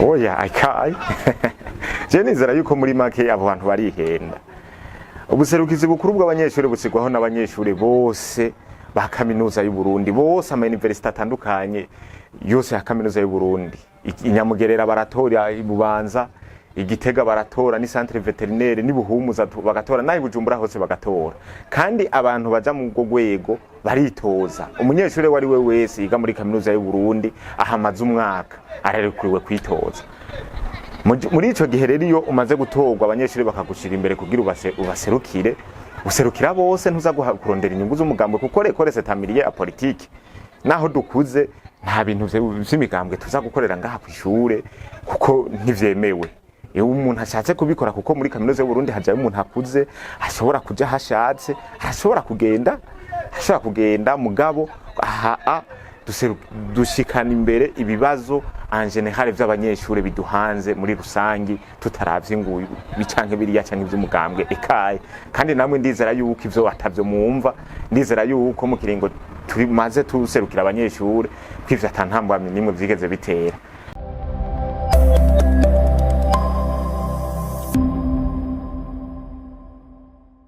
Oya, akayi je nizera yuko muri make abo bantu barihenda. Ubuserukizi bukuru bw'abanyeshuri busigwaho n'abanyeshuri bose ba Kaminuza y'u Burundi, bose, ama université atandukanye yose ya Kaminuza y'u Burundi. Inyamugerera baratora, ibubanza, Igitega baratora, ni centre vétérinaire, ni Buhumuza bagatora, naho Bujumbura hose bagatora. Kandi abantu baja mu rwo rwego baritoza. Umunyeshuri wari we wese yiga muri Kaminuza y'u Burundi ahamaze umwaka ararekuriwe kwitoza. Muri ico gihe rero, iyo umaze gutorwa, abanyeshuri bakagushira imbere kugira ubaserukire, userukira bose, ntuza kurondera inyungu z'umugambwe, kuko l'école, c'est un milieu apolitique. Naho dukuze, nta bintu vy'imigambwe tuza gukorera ngaha kw'ishure, kuko ntivyemewe. Iyo umuntu ashatse kubikora, kuko muri Kaminuza y'u Burundi hajayo umuntu akuze ashobora kuja hashatse, ashobora kugenda, ashobora kugenda. Mugabo aha dushikana imbere ibibazo en général vy'abanyeshure biduhanze muri rusangi, tutaravye ngo bicanke biriya canke ivy'umugambwe ekaye. Kandi namwe ndizera yuko ivyo atavyo mwumva. Ndizera yuko mu kiringo tumaze tuserukira abanyeshure, ko ivyo ata ntambamyi nimwe vyigeze bitera.